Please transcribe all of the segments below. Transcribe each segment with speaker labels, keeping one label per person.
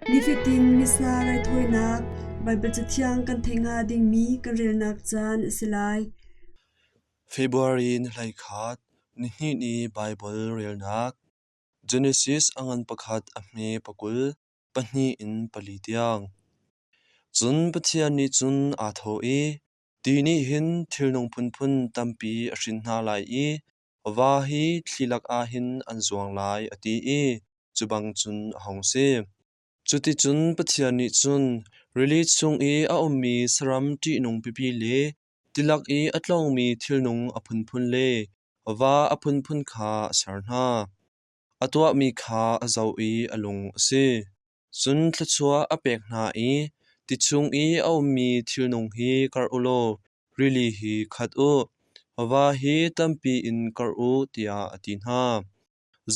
Speaker 1: Nifatin Missa raithawinak Baibal Cathiang kan theih hnga dingmi kan relnak caan a si lai.
Speaker 2: February ni 11, nihnih ni Baibal relnak Genesis a ngan pakhat a hme pakul, pahnih in pali tiang. Cun Pathian nih cun aa thawh i, Ti nih hin thilnung phunphun tampi a hrin hna lai i va hi thli lakah hin an zuang lai, a ti i cu bang cun a hung si. Cuticun Pathian nih cun rili chung i a ummi saram ṭihnung pipi le tilak i a tlongmi thilnung a phunphun le va a phunphun kha a ser hna. A tuahmi kha a zoh i a lung a si. Cun thluachuah a pek hna i, “Ti chung i a ummi thilnung hi karh u law rili hi khat u; va hi tampi in karh u,” tiah a ti hna.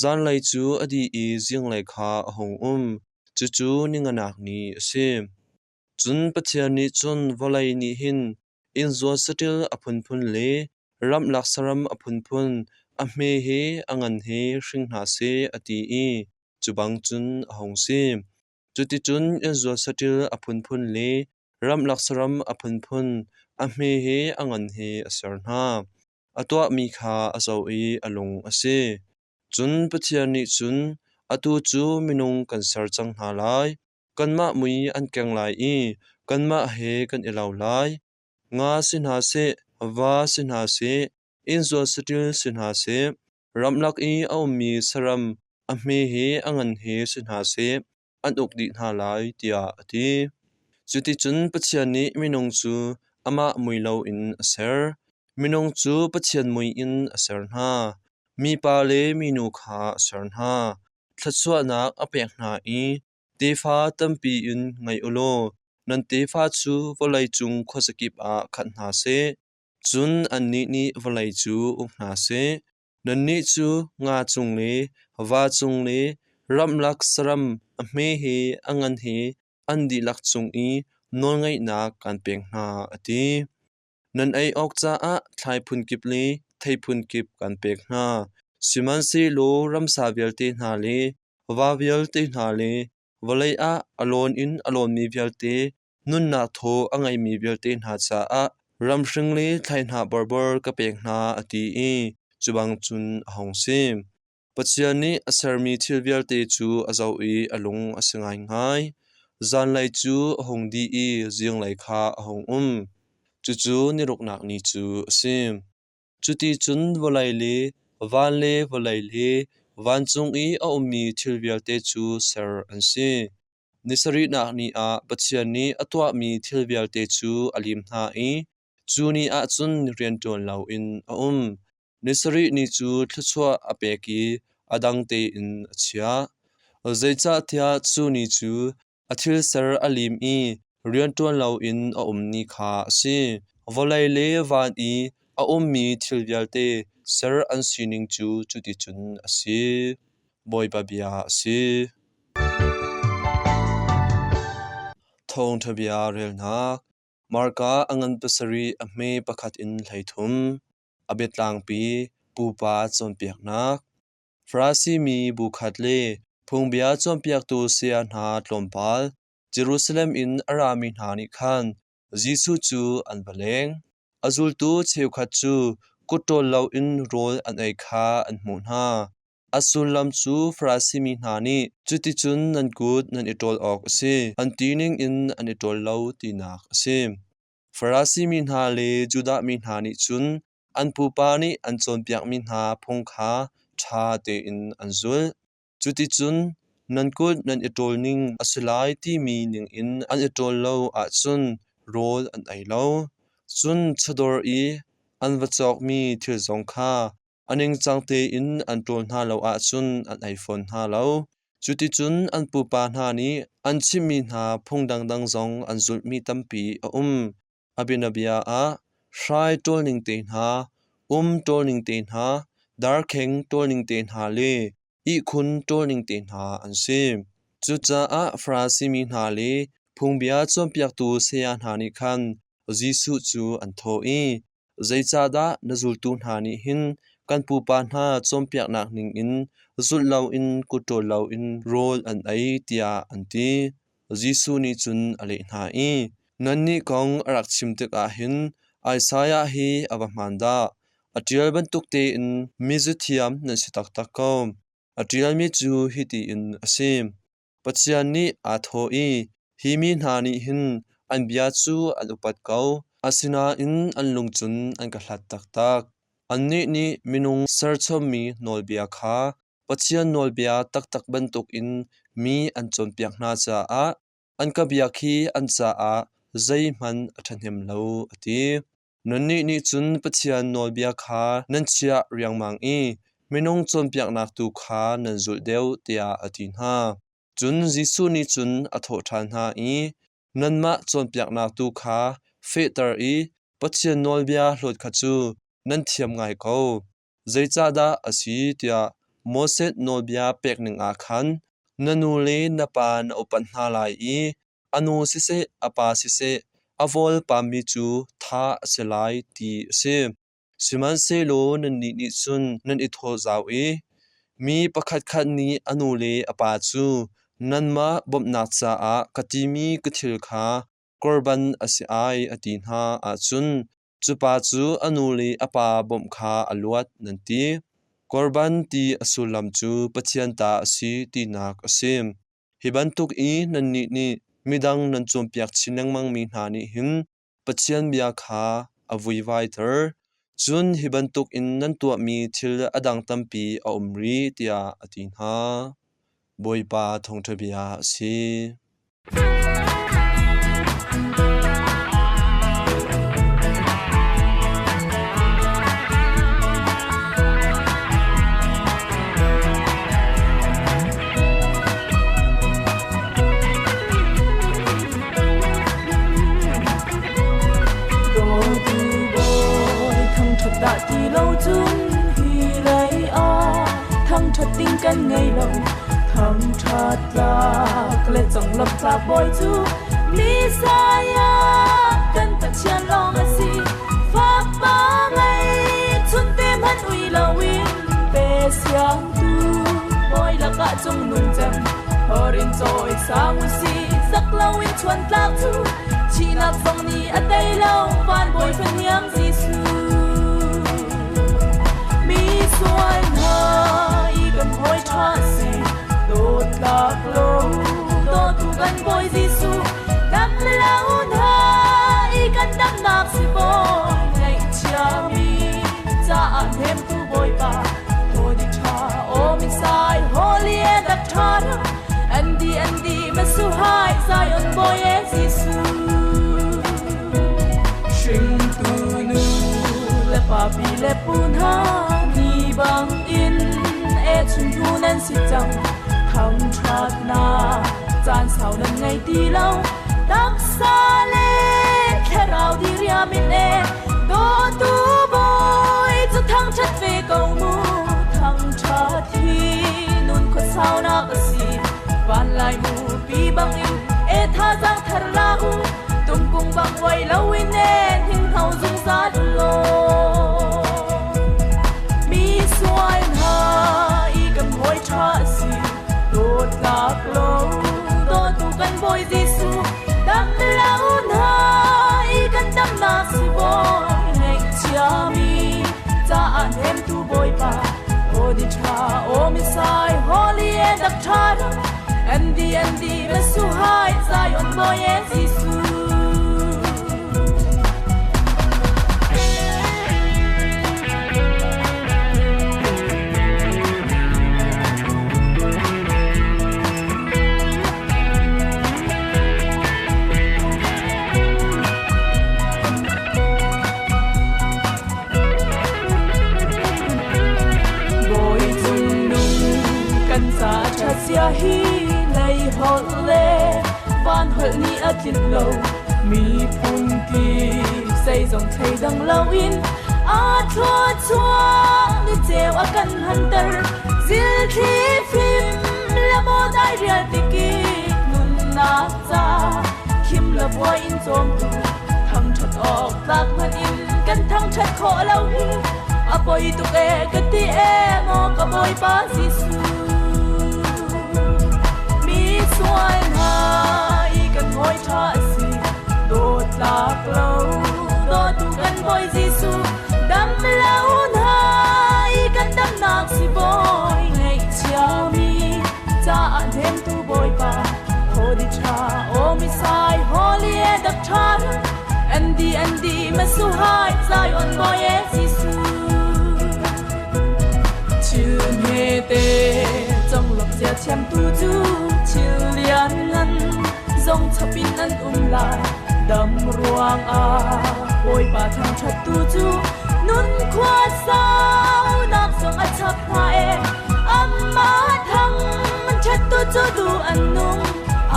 Speaker 2: Zanlei cu a dih i zinglei kha a hung um, cucu ni nganak ni a si. Cun Pathian nih cun vawlei nih hin innzuat saṭil a phunphun le ramlak saram a phunphun, a hme he a ngan he hring hna seh a ti i cu bang cun a hung si. Cuticun innzuat saṭil a phunphun le ramlak saram a phunphun, a hme he a ngan he a ser hna. A tuahmi kha a zoh i a lung a si. Cun Pathian nih cun, “Atu cu minung kan ser cang hna lai. Kanmah mui an keng lai i kanmah he kan i lo lai. Nga si hna seh, va si hna seh, innzuat saṭil si hna seh, ramlak i a ummi saram a hme he a ngan he si hna seh, an uk dih hna lai,” tiah a ti. Cuticun Pathian nih minung cu amah mui loin a ser. Minung cu Pathian mui in a ser hna. Mipa le minu kha a ser hna. Thluachuahnak a pek hna i tefa tampi in ngei u law nan tefa cu vawlei cung khuazakip ah khat hna seh. Cun annih nih vawlei cu uk hna seh. Nannih cu nga cung le va cung le ramlak saram a hme he a ngan he an dihlak cung i nawlngeihnak kaan pek hna, a ti. Nan ei awk caah thlai phunkip le thei phunkip kaan pek hna. Sihmanhsehlaw ramsa vialte hna le va vialte hna le vawlei ah a lawn in a lawnmi vialte nunnak thaw a ngeimi vialte hna caah ramhring le thlaihnah borbor ka pek hna, a ti i cu bang cun a hung si. Pathian nih a sermi thil vialte cu a zoh i a lung a si ngaingai. Zanlei cu a hung dih i zinglei kha a hung um. Cucu ni ruknak ni cu a si. Cuti cun vawlei le van le vawlei le vancung i a ummi thil vialte cu ser an si. Ni sarihnak ni ah Pathian nih a tuahmi thil vialte cu a lim hna i cu ni ah cun rianṭuan loin a um. Ni sarih ni cu thluachuah a pek i a dang tein a chiah. Zeicahtiah cu ni cu a thil ser a lim i rianṭuan loin a um ni kha a si. Vawlei le van i a ummi thil vialte ser an sining cu cuticun a si. Bawipa bia a si. Thawngṭha bia relnak Marka a ngan pasarih a hme pakhat in 13. A biatlangpi pupa cawnpiaknak Farasi mi bu khat le phungbia cawnpiaktu saya hna tlawmpal Jerusalem in a rami hna nih khan Jesuh cu an va leng. A zultu cheukhat cu kut ṭawl loin rawl an ei kha an hmuh hna. A sullam cu Farasi mi hna nih cuticun nan kut nan i ṭawl awk a si an ti ningin an i ṭawl lo tinak a si. Farasi mi hna le Judah mi hna nih cun an pupa nih an cawnpiakmi hna phung kha ṭha tein an zulh. Cuticun nan kut nan i ṭawl ning a si lai timi ningin an i ṭawl lo ahcun rawl an ei lo. Cun chawdawr i an va cawkmi thil zong kha A ningcang tein an ṭawl hna lo ahcun an ei fawn hna lo. Cuticun an pupa hna nih an chimhmi hna phung dangdang zong an zulhmi tampi a um. A bianabia ah hrai ṭawlning te hna, um ṭawlning te hna, darkheng ṭawlning te hna le ihkhun ṭawlning te hna an si. Cucaah Farasi mi hna le phungbia cawnpiaktu saya hna nih khan Jesuh cu an thawh i, Zeicahdah na zultu hna nih hin kan pupa hna cawnpiaknak ningin zulh loin kut ṭawl loin rawl an ei, tiah an ti. Jesuh nih cun a leh hna i, Nannih kong a rak chim tikah hin Isaiah hi a va hmaan dah! A ṭial bantuk tein mizuthiam nan si taktak ko. A ṭialmi cu hitihin a si: Pathian nih aa thawh i, Hi mi hna nih hin an bia cu an upat ko, asinain an lung cun an ka hlat taktak. Annih nih minung serchommi nawlbia kha Pathian nawlbia taktak bantukin mi an cawnpiak hna caah an ka biak hi an caah zeihmanh a ṭhahnem lo, a ti. Nannih nih cun Pathian nawlbia kha nan chiah riangmang i minung cawnpiaknak tu kha nan zulh deuh, tiah a ti hna. Cun Jesuh nih cun a thawh ṭhan hna i, Nanmah cawnpiaknak tu kha fehter i Pathian nawlbia hlawt kha cu nan thiam ngai ko. Zeicahdah a si tiah Moses nawlbia pek ning ah khan na nu le na pa na upat hna lai i a nu siseh a pa siseh a vawlpammi cu thah a si lai ti a si. Sihmanhsehlaw nannih nih cun nan i thawh zau i mi pakhatkhat nih a nu le a pa cu nanmah bawmhnak caah ka timi ka thil kha korban a si ai a ti hna ahcun cu pa cu a nu le a pa bawmh kha a luat nan ti. Korban ti a sullam cu Pathian ta a si tinak a si. Hi bantuk i nannih nih midang nan cawnpiak chin lengmangmi hna nih hin Pathian bia kha a vuivaiter. Cun hi bantukin nan tuahmi thil a dang tampi a um rih, tiah a ti hna. Bawipa thawngṭha bia a si.
Speaker 3: Dawtu bawi thangṭhat dah ti lo cun hi lei ah thangṭhat ding kan ngei lo. Thangṭhat tlak le conglawmh tlak bawi cu Messiah kan Pathian lawng a si. Fakpa ngei chunte hmanh ui loin pe siangtu bawi lakah cungnung cem Horin cawi sang usih zak loin chuan tlak cu thihnak zong nih a tei lo van bawi fahniang Jesuh. Mi sual hna i kan hawi ṭha si dawtlak lo dawtu kan bawi Jesuh dam lo hna i kan damnak si bawi ngaihchiami caah hnemtu Bawipa Tawdi ṭha aw misai holy dak ṭha Andy Andy masuhai Zion boy e Jesuh Hringtu nu le pa pi le pu hna ni bang in e chun hnu nan si cang thangṭhatnak caan sau nan ngei ti lo taksa le thlarau diriam in e dawtu bawi cu thangṭhat ve ko mu thangṭhat hi nun khuasaunak a si van lai mu pi bangin e thazaang thar la u tungkung bang uai loin e hninghno zungzal law mi sual hna i kan hawi ṭha a si dawtlak lo dawtu kan bawi Jesuh dam lo hna i kan damnak si bawi ngaihchiami caah hnemtu Bawipa aw di ṭha aw misai holy e dak ṭha ram Andy Andy masuhai Zion bawi e Jesuh. Bawi cungnung kan ca ṭhat zia hi lei holh le van holh nih a tlinh lo miphun kip zeizong thleidang loin aa thluachuah ni ceu a kan hanter zilthli fim le maw dai rial tikik nunnak ca khim la buai in cawmtu thangṭhat awk tlak hmanh in kan thangṭhat khawh lo hi a poi tuk e ka ti e maw ka Bawipa Jesuh mi sual hna. Misai Holy Doctor Andy Andy Masuhai Zion Boy Jesu Thil hmete conglawmh zia thiamtu cu thil lianngan zong chap in an um lai. Dam ruangah Bawipa thangṭhattu cu nun khua saunak zong a chap hna e. Amah thangṭhattu cu duh an nung,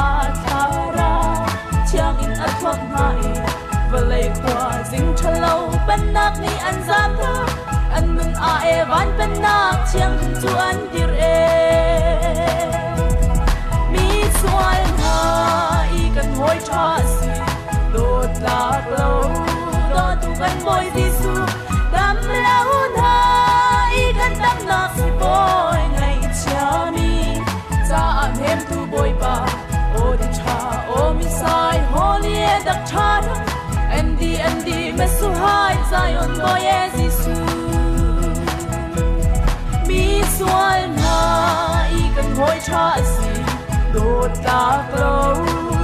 Speaker 3: aa thlarau thiang in a thuak hna i vawlei khua zing ṭhalo pennak nih an zamtak. An nun ah e van pennak thianghlim cu an dir e. Mi sual hna i kan hawi ṭha a si, dawtlak lo dawtu kan Bawi Jesuh, dam lo hna i kan damnak si bawi ngaihchiami caah hnemtu Bawipa, aw di ṭha, aw misai, holy dak ṭha MD MD Mesuhai Zion Bawi Jesuh. Mi sual hna i kan hawi ṭha a si, dawtlak lo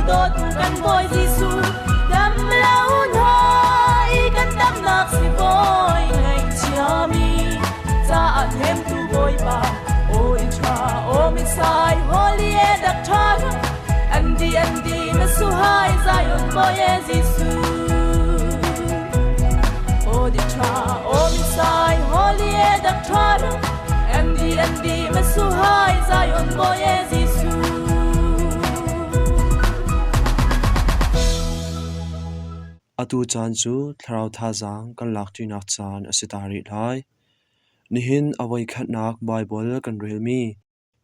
Speaker 3: dawtu kan Bawi Jesuh, dam lo hna i kan damnak si bawi ngaihchiami caah hnemtu Bawipa, aw i ṭha, aw misai, holy dak ṭha Andy Andy Masuhai Zion Bawi Jesuh. Aw di ṭha, aw misai, holy dak ṭha Andy Andy Masuhai Zion Bawi Jesuh.
Speaker 2: Atu caan cu thlarau thazaang kan lakṭinak caan a si ta rih lai. Nihin a voikhatnak Baibal kan relmi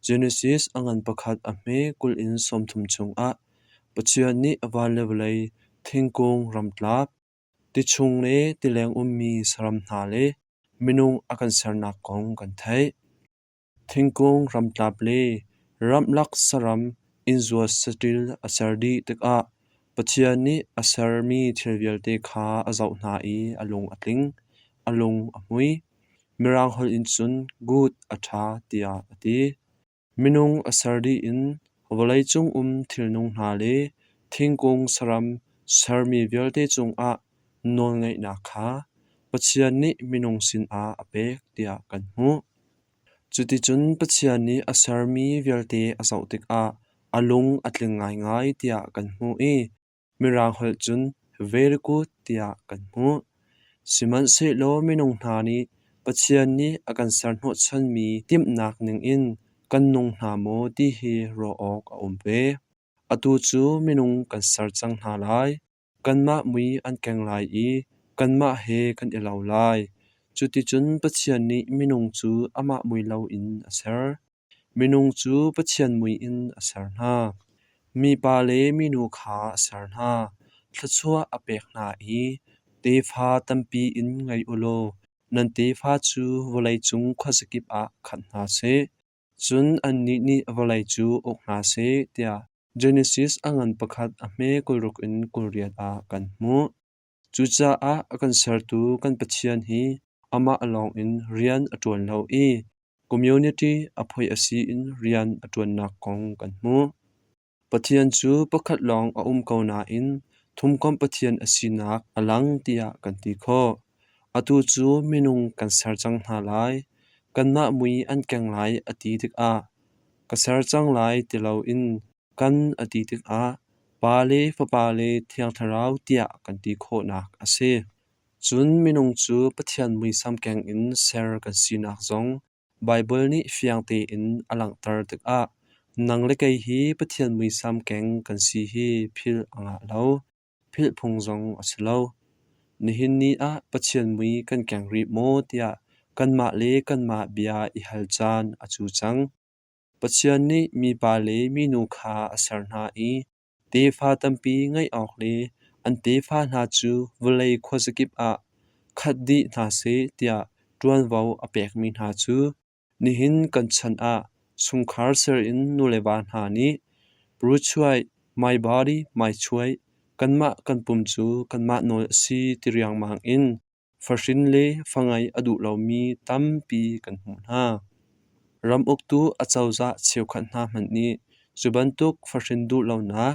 Speaker 2: Genesis a ngan pakhat a hme 20 in 30 chungah Pathian nih van le vawlei, thingkung, ramtlap, tichung le tileng ummi saram hna le minung a kan sernak kong kan theih. Thingkung, ramtlap le ramlak saram innzuat saṭil a ser dih tikah Pathian nih a sermi thil vialte kha a zoh hna i a lung a tling, a lung a hmui. Mirang holh in cun good a ṭha tiah a ti. Minung a ser dih in vawleicung um thilnung hna le thingkung saram sermi vialte cungah nawlngeihnak kha Pathian nih minung sinah a pek tiah kan hmuh. Cuticun Pathian nih a sermi vialte a zoh tikah a lung a tling ngaingai tiah kan hmuh i Mirang holh cun very good tiah kan hmuh. Sihmanhsehlaw minung hna nih Pathian nih a kan ser hnawhchanmi timhnak ningin kan nung hna maw ti hi ruah awk a um ve. Atu cu minung kan ser cang hna lai. Kanmah mui an keng lai i kanmah he kan i lo lai. Cuticun Pathian nih minung cu amah mui loin a ser. Minung cu Pathian mui in a ser hna. Mipa le minu kha a ser hna. Thluachuah a pek hna i tefa tampi in ngei u law nan tefa cu vawleicung khuazakip ah khat hna seh. Cun annih nih vawlei cu uk hna seh tiah Genesis a ngan pakhat a hme 26 in 28 ah kan hmuh. Cucaah a kan sertu kan Pathian hi amah lawngin rian a ṭuan lo i community a phoih a si in rian a ṭuannak kong kan hmuh. Pathian cu pakhat lawng a um ko nain thumkomh Pathian a sinak a lang tiah kan ti khawh. Atu cu minung kan ser cang hna lai, kanmah mui an keng lai a ti tikah ka ser cang lai ti loin kan a ti tikah Pa le Fapa le Thiang Thlarau tiah kan ti khawhnak a si. Cun minung cu Pathian muisam keng in ser kan sinak zong Baibal nih fiang tein a langhter tikah nang le kei hi Pathian muisam keng kan si hi philh a ngah lo, philh phung zong a si lo. Nihin ni ah Pathian mui kan keng rih maw tiah kanmah le kanmah bia i hal caan a cu cang. Pathian nih mipa le minu kha a ser hna i tefa tampi ngeih awk le an tefa hna cu vawlei khuazakip ah khat dih hna seh tiah ṭuanvo a pekmi hna cu nihin kan chan ah chungkhar ser in nuleva hna nih Pruchuai, my body, my choice, kanmah kan pum cu kanmah nawl a si ti riangmang in Fahrin le fangeih a duh lomi tampi kan hmuh hna. Ram uktu acozah cheukhat hna hmanh nih cu bantuk fahrin duh lonak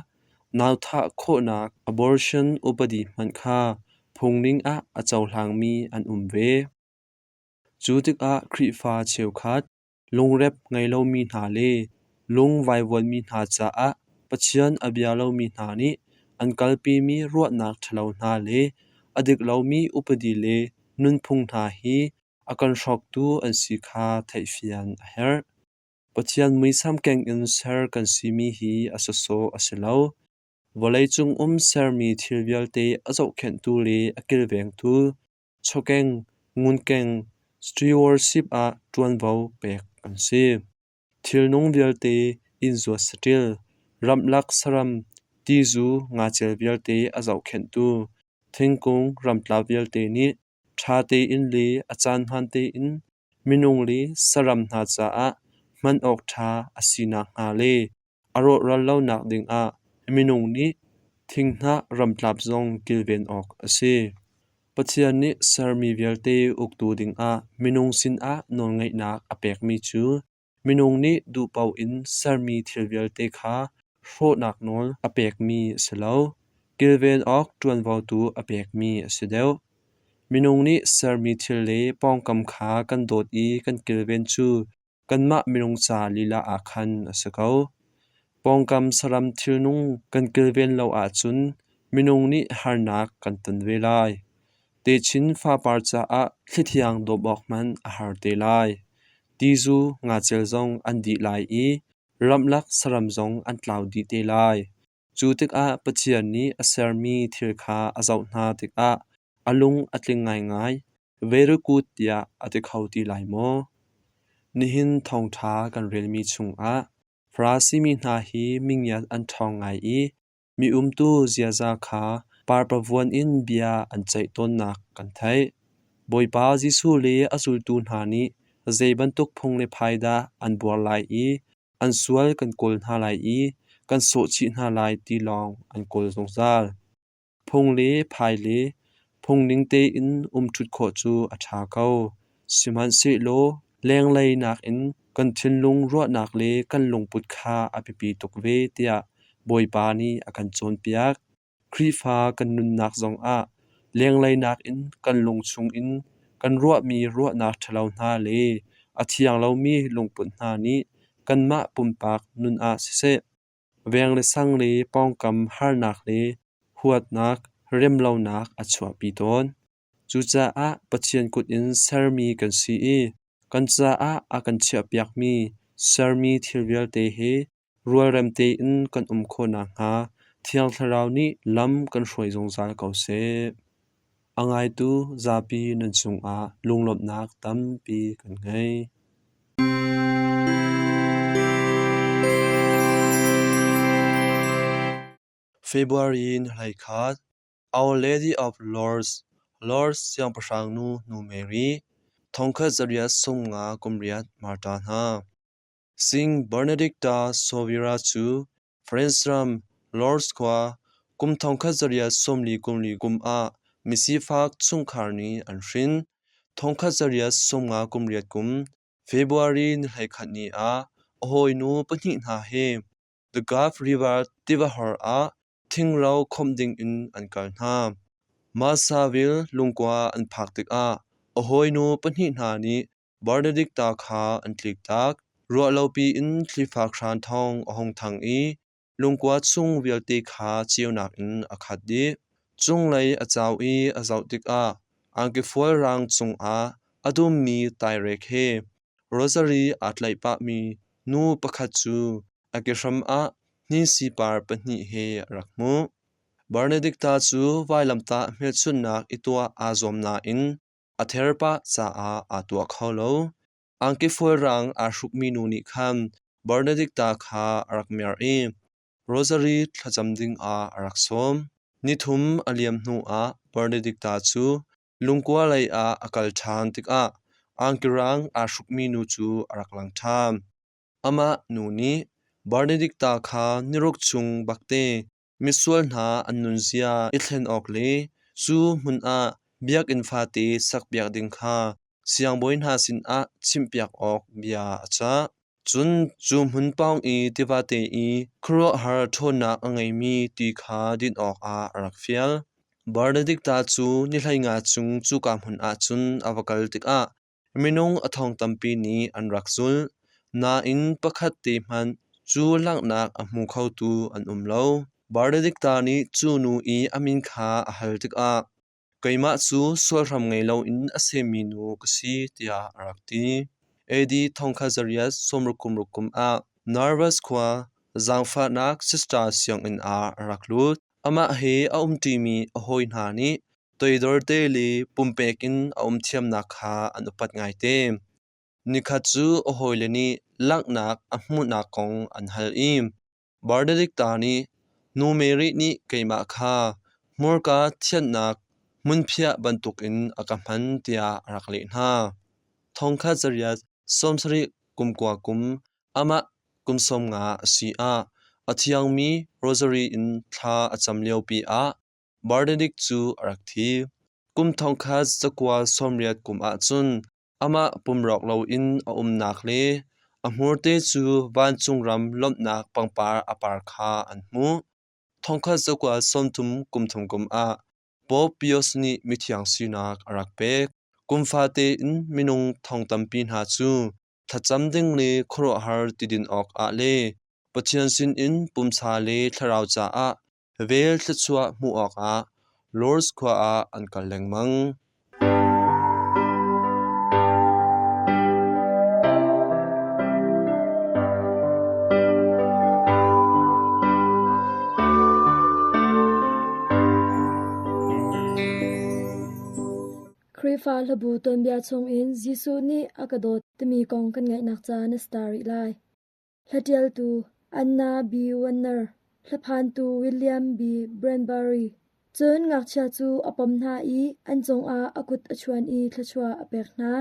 Speaker 2: Nauthah khawhnak abortion upadi hmanh kha phungning ah a cohlangmi an um ve. Cu tikah Khrihfa cheukhat lungrep ngei lomi hna le lung vaivuanmi hna caah Pathian a bia lomi hna nih an kalpimi ruahnak ṭhalo hna le a dik lomi upadi le nunphung hna hi a kan hrawktu an si kha theihfian a herh. Pathian muisam keng in ser kan simi hi a sawsawh a si lo. Vawleicung um sermi thil vialte a zohkhenhtu le a kilvengtu chawkeng, ngunkeng, stewardship ah ṭuanvo pek kan si. Thilnung vialte inn zuat saṭil, ramlak saram, tizu ngacel vialte a zohkhenhtu, thingkung ramtla vialte nih ṭha tein le a caan hmaan tein minung le saram hna caah hman awk ṭha a si nakhnga le a rawhral lonak dingah minung nih thinghnah ramtlap zong kilven awk a si. Pathian nih sermi vialte uktu dingah minung sinah nawlngeihnak a pekmi cu minung nih duhpaoh in sermi thil vialte kha hrawhnak nawl a pekmi a si lo. Kilven awk ṭuanvo tu a pekmi a si deuh. Minung nih sermi thil le pawngkam kha kan dawt i kan kilven cu kanmah minung ca lila ah khan a si ko. Pawngkam saram thilnung kan kilven lo ahcun minung nih harnak kan ton ve lai. Techin fapar caah thlithiang dawp awk hmanh a har te lai. Tizu ngacel zong an dih lai i ramlak saram zong an tlau dih te lai. Cu tikah Pathian nih a sermi thil kha a zoh hna tikah a lung a tling ngaingai. Very good tiah a ti kho ti lai maw? Nihin thawngṭha kan relmi chungah Farasi mi hna hi mingiat an ṭhawng ngai i mi umtu ziaza kha parpavuan in bia an ceih tawnnak kan theih. Bawipa Jesuh le a zultu hna nih zei bantuk phung le phai dah an buar lai i an sual kan kawl hna lai i kan sawhchih hna lai ti lawng an kawl zungzal. Phung le phai le phungning tein umṭhut khawh cu a ṭha ko. Sihmanhsehlaw lenglei nakin kan thinlung ruahnak le kan lungput kha a biapi tuk ve tiah Bawipa nih a kan cawnpiak. Khrihfa kan nunnak zongah lenglei nakin kan lung chungin kan ruahmi ruahnak ṭhalo hna le a thiang lomi lungput hna nih kanmah pumpak nun ah siseh, veng le sang le pawngkam harnak le huatnak, remlonak a chuahpi tawn. Cucaah Pathian kut in sermi kan si i kan caah a kan chiahpiakmi sermi thil vialte hi rualrem tein kan um khawh nakhnga Thiang Thlarau nih lam kan hruai zungzal ko seh. A ngaitu zapi nan cungah lunglawmhnak tampi kan ngei. February ni 21, Our Lady of Lourdes, Lourdes Siangpahrang Nu Nu Mary, 1858 Marta hna. Sing Bernadicta Sovira cu France ram Lourdes khua kum 1844 kum ah misifak chungkhar nih an hrin. 1858 kum February ni 21 ni ah a hawinu pahnih hna he The Gulf River tivahor ah thingro khawmh dingin an kal hna. Marsaville lungkua an phak tikah a hawinu pahnih hna nih Bernadicta kha an tliktak. Ruahlopi in thlifak hran thawng a hung thang i lungkua chung vialte kha ceunak in a khat dih. Cunglei a cau i a zoh tikah angkifual rang cungah a dummi tairek he rosary aa tlaih pahmi nu pakhat cu a kehram ah hnisi par pahnih he a rak hmuh. Bernadicta cu vailamtah hmelchunhnak i tuah aa zuam nain A therpah caah aa tuah kho lo. Angkifual rang aa hrukmi nu nih khan Bernadicta kha a rak mer i Rosary thlacam dingah a rak sawm. Nithum a liam hnuah Bernadicta cu lungkua lei ah a kal ṭhan tikah angkirang aa hrukmi nu cu a rak lang ṭhan. Amah nu nih Bernadicta kha niruk chung bakte Misual hna an nunzia i thlen awk le cu hmun ah biakinn fate sakpiak ding kha siangbawi hna sinah chimhpiak awk bia a cah. Cun cu hmun pawng i tivate i khuaruahhar ṭhawnnak a ngeimi ti kha din awkah a rak fial. Benedict cu ni 15 chung cuka hmun ah cun a va kal tikah minung a thong tampi nih an rak zulh, nain pakhat te hmanh cu langhnak a hmu khotu an um lo. Benedict nih cu nu i a min kha a hal tikah, Keimah cu sualhram ngei loin a semmi nu ka si, tiah a rak ti. AD 1966 kum ah Narvas khua zaangfahnak sister sianginn ah a rak lut. Amah he a umṭimi a hawi hna nih toidorte le pumpek in a um thiamnak kha an upat ngaite. Nikhat cu a hawile nih langhnak a hmuhnak kong an hal i Benedicta nih Nu Mary nih keimah kha hmurka thianhnak hmunphiah bantukin a ka hman tiah a rak leh hna. 1970 kum amah kum 50 a si ah a thiangmi Rosary in thla a cam liopi ah Benedict cu a rak thi. Kum 1980 kum ahcun amah pumrawk loin a umnak le a hmurte cu vancung ram lawmhnak pangpar a par kha an hmuh. 1930 kum ah Pope Pius nih mithiang sinak a rak pek. Kum fate in minung thong tampi hna cu thlacam ding le khuaruahhar ti din awkah le Pathian sinin pumsa le thlarau caah vel thluachuah hmuh awkah Lourdes khua ah an kal lengmang.
Speaker 1: Khrihfa hlabu tuanbia chungin Jesuh nih a ka dawt timi kong kan ngaihnak caan a si ta rih lai. Hlaṭialtu Anna B. Warner, hlaphantu William B. Branbury. Cun ngakchia cu a pom hna i an cungah a kut a chuan i thluachuah a pek hna.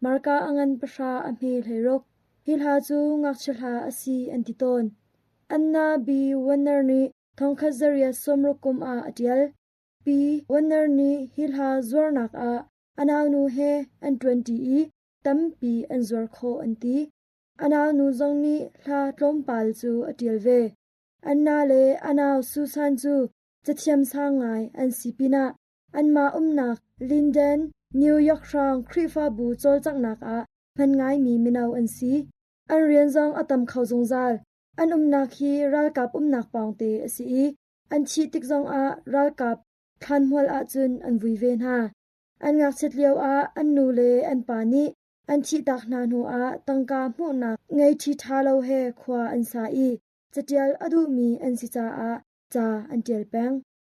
Speaker 1: Marka a ngan pahra a hme 16. Hi hla cu ngakchia hla a si an ti tawn. Anna B. Warner nih 1960 kum ah a ṭial. Pi Warner nih hi hla zuarnak ah a naunu he an ṭuanṭi i tampi an zuar khawh an ti. A naunu zong nih hla tlawmpal cu a ṭial ve. Anna le a nau Susan cu cathiam sang ngai an si pinah anmah umnak Linden, New York hrawng Khrihfabu cawlcanghnak ah hman ngaimi mino an si. An rian zong a tam kho zungzal. An umnak hi ralkap umnak pawngte a si i an thih tik zongah ralkap thlanhmual ahcun an vui ve hna. An ngakchiat lioah an nu le an pa nih an thihtak hna hnuah tangka hmuhnak ngei ṭhiṭha lo he khua an sa i caṭial a duhmi an si caah ca an ṭial peng.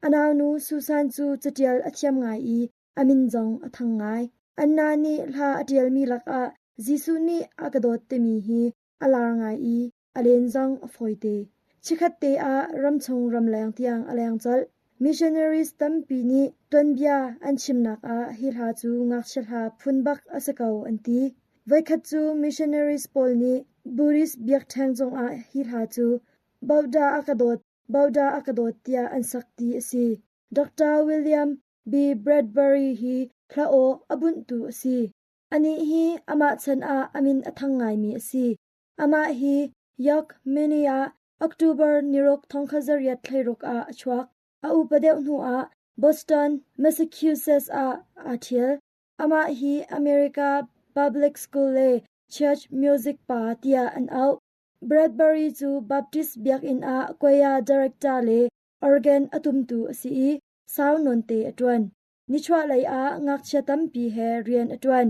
Speaker 1: A naunu Susan cu caṭial a thiam ngai i a min zong a thang ngai. Anna nih hla a ṭialmi lakah Jesuh nih a ka dawt timi hi a lar ngai i a len zong a fawite. Chikkhat te ah ramchung ramleng tiang a leng colh. Missionaries tampi nih tuanbia an chimnak ah hi hla cu ngakchia hla phun bak a si ko an ti. Voikhat cu missionaries pawl nih Buddhist biakṭheng cungah hi hla cu Bauda a ka dawt, Bauda a ka dawt tiah an sak ti a si. Dr. William B. Bradbury hi hla aw a bunhtu a si. Anih hi amah chan ah a min a thang ngaimi a si. Amah hi York, Maine ah October niruk 1916 ah a chuak. A upa deuh hnuah Boston, Massachusetts ah aa ṭhial. Amah hi America Public School le Church Music pa tiah an auh. Bradbury cu Baptist biakinn ah choir director le organ a tumtu a si i sau nawnte a ṭuan. Nichuahlei ah ngakchia tampi he rian a ṭuan.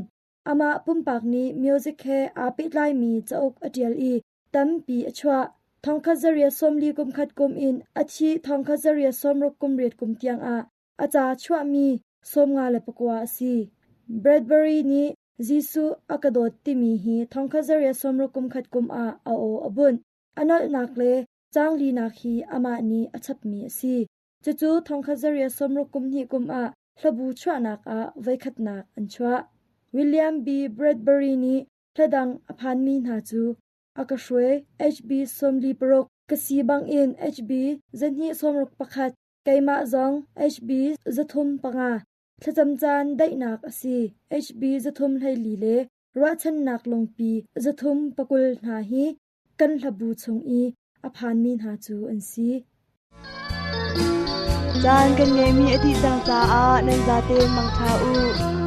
Speaker 1: Amah pumpak nih music he aa pehtlaimi cauk a ṭial i tampi a chuah. 1941 kum in a thih 1968 kum tiangah a ca chuahmi 59 a si. Bradbury nih Jesuh a ka dawt timi hi 1961 kum ah a aw a bunh. A nolhnak le caanglinak hi amah nih a chapmi a si. Cucu 1962 kum ah hlabu chuahnak ah voikhatnak an chuah. William B. Bradbury nih hla dang a phanmi hna cu A Ka Hruai, HB 46, Ka Si Bangin, HB 261, Keimah Zong, HB 305, Thlacam Caan Daihnak A Si, HB 324 le. Ruahchannak Lungpi 320 hna hi kan hlabu chung i a phanmi hna cu an si.
Speaker 4: Caan kan ngeihmi a dih cang caah nan zate mangṭha u.